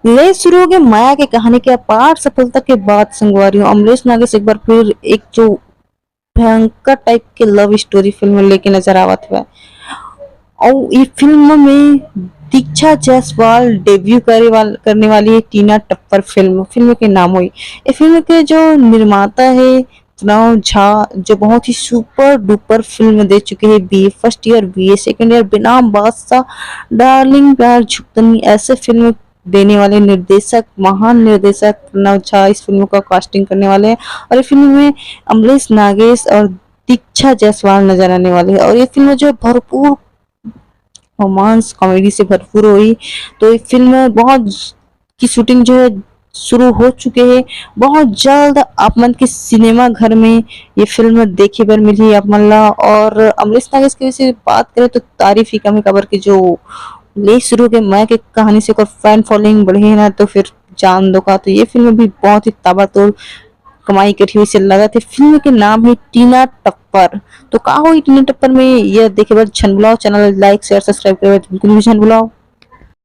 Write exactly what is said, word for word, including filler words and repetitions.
ले शुरू हो गए माया के कहानी के अपार सफलता के बाद संगवारी हो, अमरीश नागेश एक बार फिर एक जो भयंकर टाइप के लव स्टोरी फिल्म लेके नजर आवत हुआ। और ये फिल्म में दीक्षा जायसवाल डेब्यू करे वाल, करने वाली है टीना टप्पर फिल्म, फिल्म के नाम हुई। ये फिल्म के जो निर्माता है प्रणव झा, जो बहुत ही सुपर डुपर फिल्म दे चुके हैं, BA first year, BA second year, Benaam Badshah, darling प्यार झुकतनी, ऐसे फिल्म देने वाले निर्देशक, महान निर्देशक प्रणव झा इस फिल्म का कास्टिंग करने वाले हैं। और ये फिल्म में अमरीश नागेश और दीक्षा जायसवाल नजर आने वाली है। और ये फिल्म जो भरपूर रोमांस कॉमेडी से भरपूर हुई, तो ये फिल्म बहुत की शूटिंग जो है शुरू हो चुके हैं। बहुत जल्द आप मन के सिनेमा घर में ये फिल्म देखे बर मिली आप मन ला। और अमरीश नागेश के विषय बात करें तो तारीफ ही कम है, काबर कि जो ले शुरू के माया के कहानी से ओकर फैन फॉलोइंग बढ़े है ना, तो फिर जान दो का। तो ये फिल्म भी बहुत ही ताबड़तोड़ कमाई करी हुई से लगत है। फिल्म के नाम है टीना टप्पर। तो का होई टीना टप्पर में, ये देखे बर झन भुलाओ, चैनल लाइक शेयर सब्सक्राइब करे बर बिल्कुल भी झन भुलाओ।